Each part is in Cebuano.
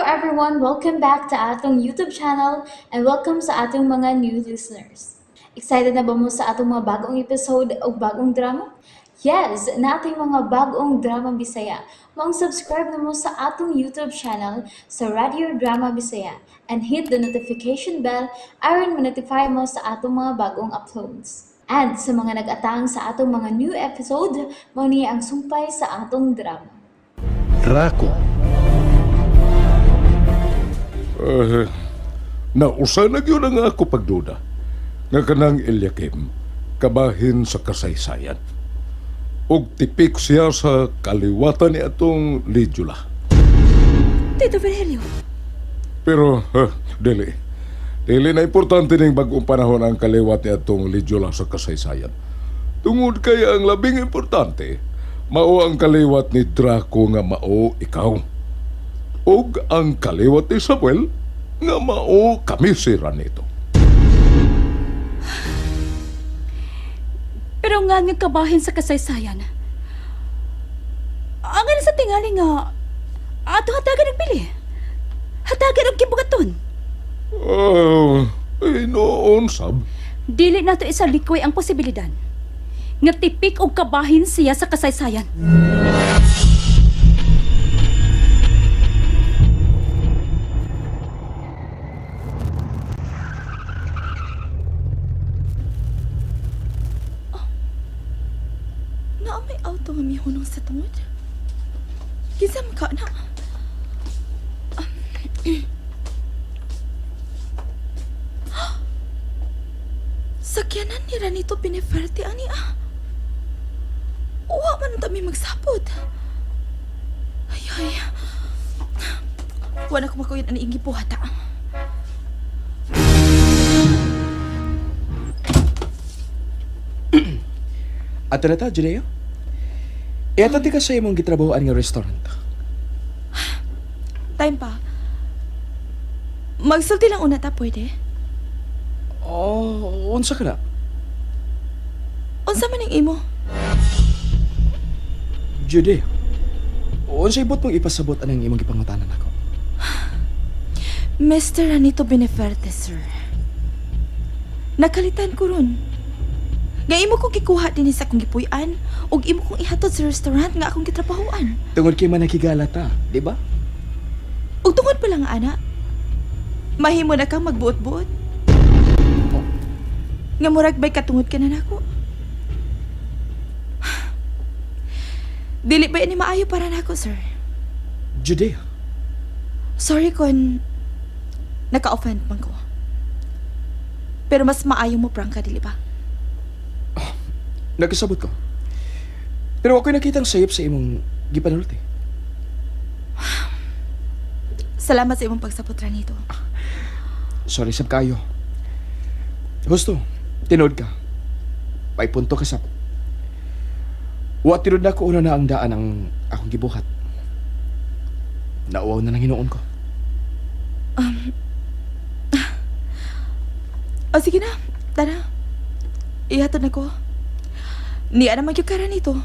everyone! Welcome back to atong YouTube channel and welcome sa atong mga new listeners. Excited na ba mo sa atong mga bagong episode o bagong drama? Yes, nating mga bagong drama Bisaya. Maong subscribe na mo sa atong YouTube channel sa Radio Drama Bisaya and hit the notification bell aron ma-notify mo sa atong mga bagong uploads. And sa mga nag-atang sa atong mga new episode, mao ni ang sumpay sa atong drama. Draco. Nausa na gyud ang ako pagduda nga kanang Eliakim kabahin sa kasaysayan. Ug tipik siya sa kaliwatan ni atong Lidula. Tito Virgilio, Pero dili. Dili na importante ning bagong panahon ang kaliwat ni atong Lidula sa kasaysayan. Tungod kay ang labing importante, mao ang kaliwat ni Draco nga mao ikaw. Ug ang kaliwat ni Samuel nga mao kami si Ranito. Pero nga nga kabahin sa kasaysayan. Ang ano sa tingali nga, ato hatagan nagpili. Hatagan og kibugaton. Oh, eh, noon, sab. Dili nato isalikoy ang posibilidad nga tipik og kabahin siya sa kasaysayan. Oh. Naa may auto nga mihunong sa tungod. Kinsa man ka na? Sakyanan ni Ranito Pineferte ani ah. Uwa man unta mi magsapot. Ay ay. Wala ko makuyin ani ingi buhat ah. Ato na ta, Juneo. Iyata ti ka sa imong gitrabahoan nga restaurant. Time pa. Magsulti lang una ta pwede. Oh, unsa ka na? Unsa man ang imo? Judeo. Unsa ibot mong ipasabot anang imong gipangutanan ako? Mr. Ranito Beneferte, sir. Nakalitan ko ron. Nga imo kong gikuha dinhi sa akong gipuy-an ug imo kong ihatod sa restaurant nga akong gitrabahoan. Tungod kay man nakigala ta, di ba? Ug tungod pa lang ana, mahimo na kang magbuot-buot. Nga murag bay katungod ka na nako. Dili ba ini maayo para nako, sir? Judeo. Sorry kon naka-offend man ko. Pero mas maayo mo prangka, dili ba? Nagkasabot ko. Pero ako'y nakitang sayop sa imong gipanulti. Salamat sa imong pagsapot, Ranito. Sorry sab kayo. Husto, tinuod ka. May punto ka sab. Wa tinuod na ko una na ang daan ang akong gibuhat. Nauwaw na ng hinuon ko. O sige na, tara. Ihatod na ko. Niya naman yung ka, Ranito.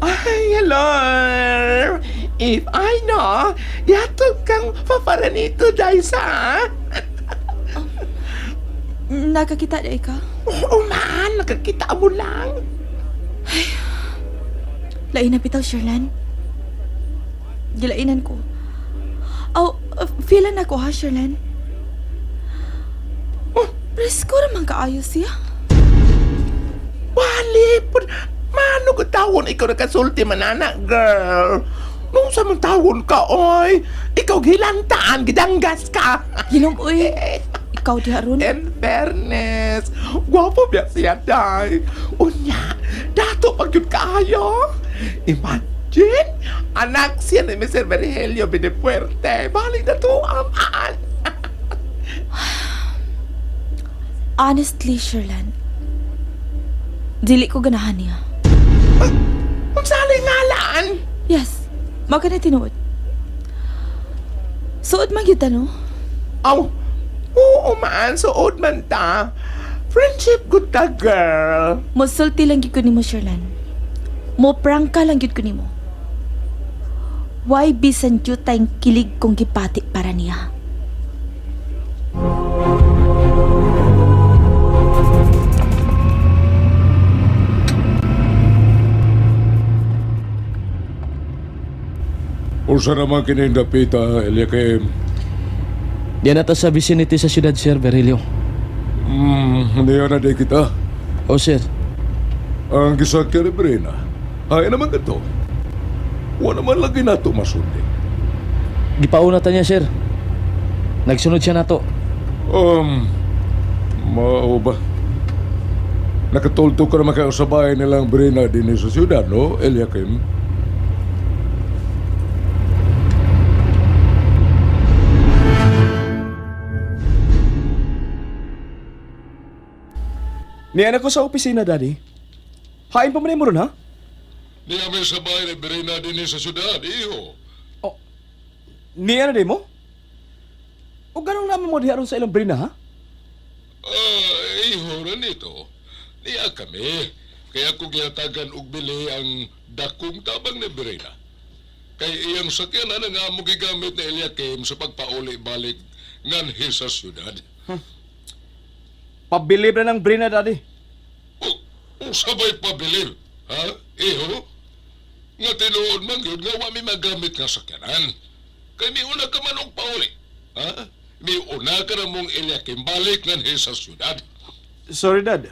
Ay, hello! If I know, yatog kang paparanito dahil sa. Nakakita na ka? Oo man, nakakita mo lang. Lain na bitaw, Sherlan. Gilainan ko. Aw, feelan na ko ha, Sherlan. Oh. Presko raman kaayo siya. Wali, po, mano ko tawon ikaw nakasulti manana, girl. Nung sa mong tawon ka, oy, ikaw gilantaan, gidanggas ka. Ginom, uy. Ikaw diha ron. In fairness, gwapo biya siya, day. Unya, dato pag yun kaayo. Imagine, anak siya ni Mr. Virgilio Benefuerte. Balik na to, amaan. Honestly, Sherlan, dili ko ganahan niya. Ang saling ngalan. Yes, mao ka na tinuod. Suod man gyud ta, no? Aw, oo man, suod man ta. Friendship good ta, girl. Mosulti lang gyud ko nimo, Sherlan. Mo prangka lang gyud ko nimo. Why bisan jutay kilig kong gipati para niya? Unsa naman kining dapita, Eliakim? Diyan na ta sa vicinity sa siyudad, Sir Virgilio. Hindi na di kita. O, sir. Ang gisakyan ni Brina, ay naman kato. Wala man lagi nato masundi. Gipauna ta niya, sir. Nagsunod siya nato. Mao ba? Nakatulto ka naman kayo sa bahay nilang Brina din sa siyudad, no, Eliakim? Niyan ako sa opisina, Daddy. Hain pa man mo ron, ha? Niya may sa bahay ni Brina din sa siyudad, iho. Oh, niya na di mo? O ganun naman mo diha ron sa ilang brina, ha? Ah, iho rin ito. Niya kami. Kaya ko gihatagan og bili ang dakong tabang ni Brina. Kay iyang sakyanan ang amo gigamit ni Eliakim sa pagpauli-balik nganhi sa siyudad. Pabilib na ng brina, Daddy. O, usabay pabilib, ha? Iho? Nga tinuod man yun, nga wa mi magamit nga sakyanan. Kay miuna ka man og pauli. Ha? Miuna ka na mong Eliakim balik nganhi sa siyudad. Sorry, Dad.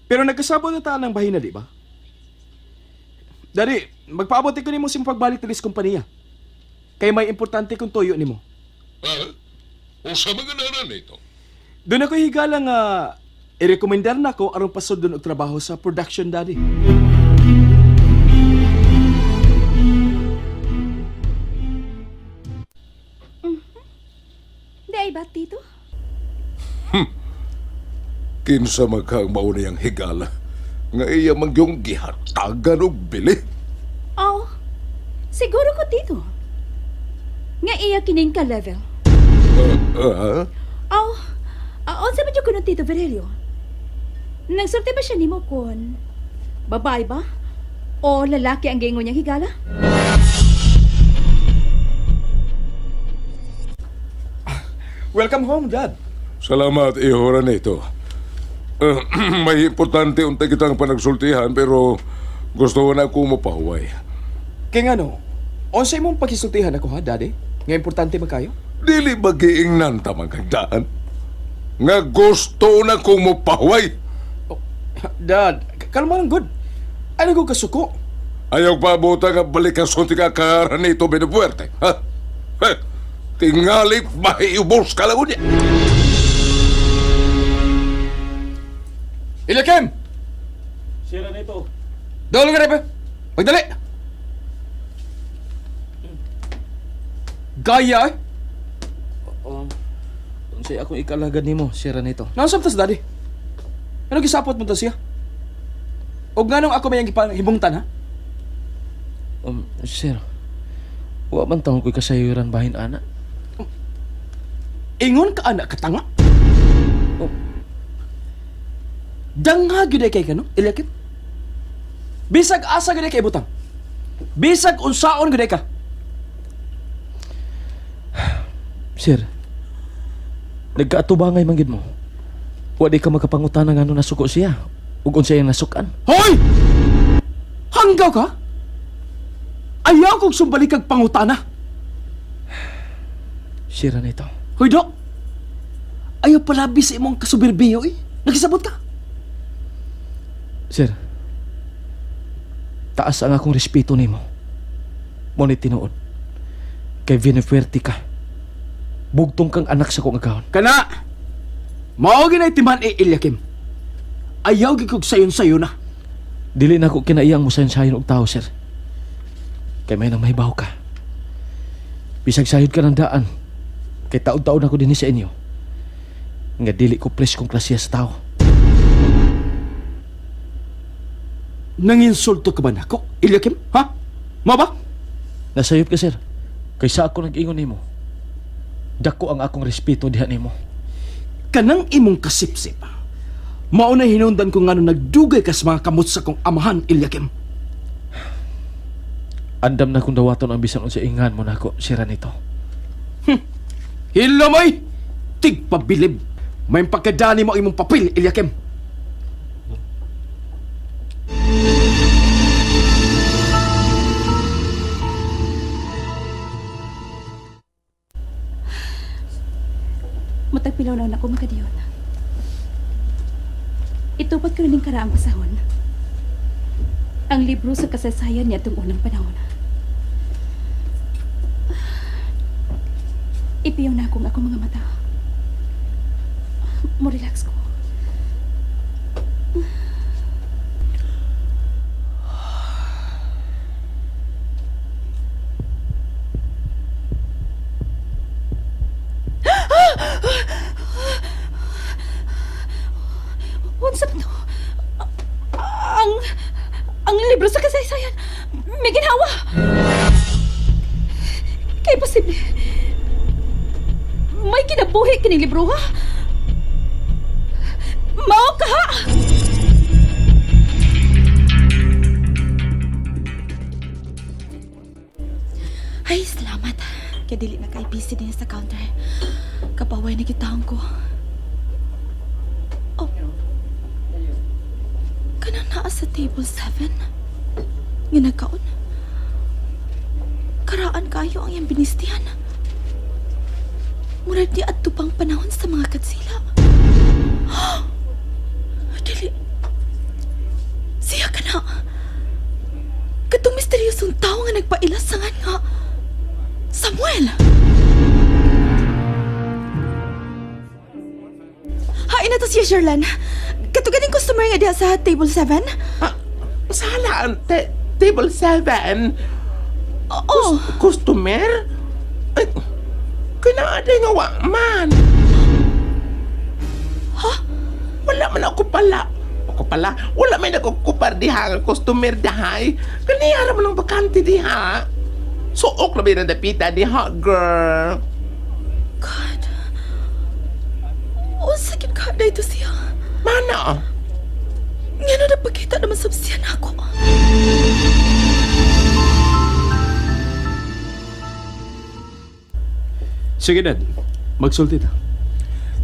Pero nagkasabot na taan ng bahina, di ba? Daddy, magpaabot ko nimo sa imong pagbalik diri sa kompanya. Kay may importante kong tuyo nimo. Ha? Usa man nga nito. Doon ako higala nga i-recommendar na ko aron pasudlon og trabaho sa production, Daddy. Di ay ba, Tito? Kinsa magkaang mauna yang higala nga iya magyong gihatagan og bili. Oh, siguro ko, Tito. Nga iya kining ka level. Ah, Oh, unsa man jud kuno Tito Virgilio? Nagsulti ba siya nimo kon babae ba? O lalaki ang giingon niyang higala? Welcome home, Dad. Salamat, iho nito. May importante unta kitang panagsultihan pero gusto ko na ako mapahuway. Kay ngano, unsa imong pakisultihan ako ha, Daddy? Nga importante man kayo? Dili ba giingnan ta magagdaan? Nga gusto na kong mapahuway. Oh, Dad, kalma lang good. Ano ko kasuko? Ayaw pa buta nga balik ka sulti ka karanito Benefuerte. Ha? Ha? Tingali mahiubos ka lang unya. Ilakim! Sir, ano ito? Dalo ka ba? Magdali! Gaya eh! Um, unsay akong ikalagad nimo, Sir Anito? Nausap tas, Daddy. Ano gisapot mo to siya? O nganong ako may ang hibungtan, ha? Sir, wa man taon ko'y kasayuran bahin ana. Ingon ka, anak, katanga. Oh. Dangha gyud ay kay kano, Eliakim. Bisag asa gyud ay kay butang. Bisag unsaon gyud ay ka. Sir, nagkaatubangay man gid mo. Wa di ka makapangutana nga ano nasuko siya ug unsay ang nasukan. Hoy! Hanggaw ka? Ayaw kong sumbalik kag pangutana. Sir Anito, Hoy, Dok. Ayaw palabi sa imong kasuberbiyo, eh. Nagisabot ka. Sir, taas ang akong respeto nimo. Mo ni tinuod. Kay Vinefuerte ka. Bugtong kang anak sa kong agahon. Kana! Mao ginay timan eh, Eliakim. Ayaw gid kog sayon-sayon na. Dili na ko kinaiyang mo sayon og tao, sir. Kay may nang mahibaw ka. Bisag sayod ka ng daan. Kay taon-taon ako dinhi sa inyo. Nga dili ko preskong klasiya sa tao. Nanginsulto ka ba nako, Eliakim? Ha? Mao ba? Nasayop ka, sir. Kay sa ako nag-ingon nimo. Dako ang akong respeto diha nimo. Kanang imong kasipsip. Mao na hinungdan ko ngano nagdugay ka sa mga kamot sa kong amahan, Eliakim. Andam na kung dawaton ang bisan unsa ingan mo nako si Ranito. Hilamay! Tigpabilib! May pagkadani mo ang imong papel, Eliakim. Matagpilaw na ako makadiyon. Itupad ko ning karaang basahon. Ang libro sa kasaysayan niya itong unang panahon. Ipiyaw na akong akong mga mata. Mo relax ko. Unsa ba to? Ang ang libro sa kasaysayan may ginawa. Kay posible. May kinabuhi kining libro ha? Mao ka ha? Ay, salamat. Kaya dili na kay busy din sa counter. Kapaway na gitawon ko. Oh. Kanang naa sa table 7? Nga nagkaon? Karaan kayo ang iyang binistihan. Murag di adto pang panahon sa mga katsila. Dili. Siya ka na. Katong misteryosong tao nga nagpailas sa ngan nga. Samuel! Hain na to siya, Sherlan. Katuganing customer nga diha sa table 7? Ah, sala ang table 7. Oo. Customer? Ay, kinaada nga wa man. Ha? Wala man ako pala. Ako pala, wala may nagkukupar diha ang customer dahay. Kaniyara man ang bakante diha. Suok na ba yung dapita diha, girl? God. Unsa gyud ka dito siya? Mana? Ngano napakita naman sab siya nako. Sige, Dad. Magsulti ta.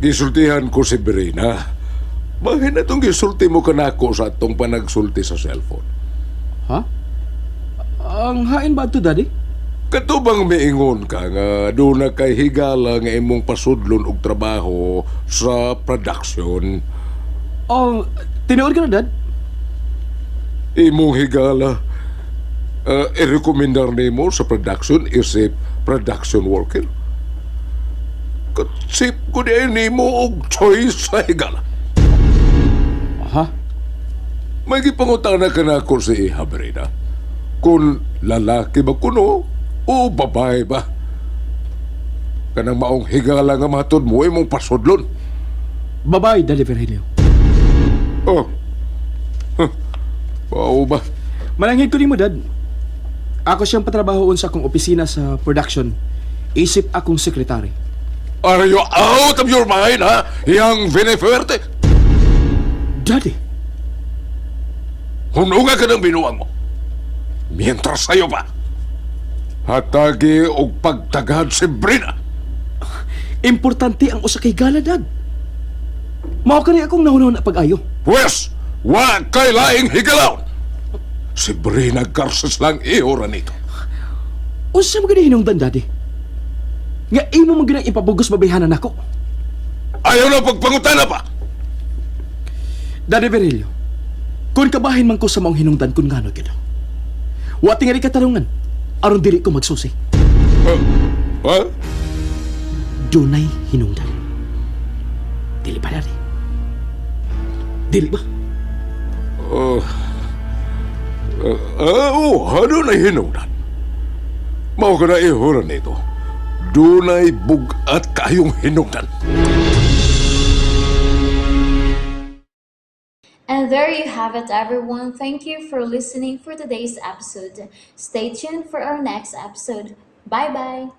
Gisultihan ko si Brina. Bakit na itong gisulti mo kanako sa atong panagsulti sa cellphone? Ha? Ang hain ba ito, Daddy? Kato bang miingon ka nga doon na kay higala nga imong pasudlon og trabaho sa production? Oh, tinuod ka na, Dad? Imong higala, i-recommendar nimo sa production isip production worker. Katsip ko di nimo og choice sa higala. Ha? May gipangutana ka na ako si Iha Brina. Kung lalaki ba kuno o babae ba? Kanang maong higala nga matod mo imong pasudlon. Babae, Daddy Virgilio. Oh. Huh. Mao ba? Mananghid ko nimo, Dad. Ako siyang patrabahoon sa akong opisina sa production. Isip akong sekretary. Are you out of your mind, ha? Yang Benefuerte? Daddy! Hununga ka ng binuang mo. Mientras sa'yo pa. Hatagi og pagtagad si Brina. Importante ang usa kay gala, Dad. Mao kani akong nahunahon na pag-ayo. Pwes, wa kay laing higalaw. Si Brina Garces lang ihora nito. Unsa man gani hinungdan, Daddy? Nga imo man gyud ang ipabugos babayhanan nako. Ayaw na pagpangutana pa. Daddy Virgilio, kung kabahin man ko sa maong hinungdan kun ngano gyud. Wa tingali katarungan aron dili ko magsusi. Ha? Dunay hinungdan. Dili ba, Daddy? Dili ba? Oh, ano na hinungdan? Mao ka na ihora nito. Dunay bugat kayong hinungdan. And there you have it, everyone. Thank you for listening for today's episode. Stay tuned for our next episode. Bye bye.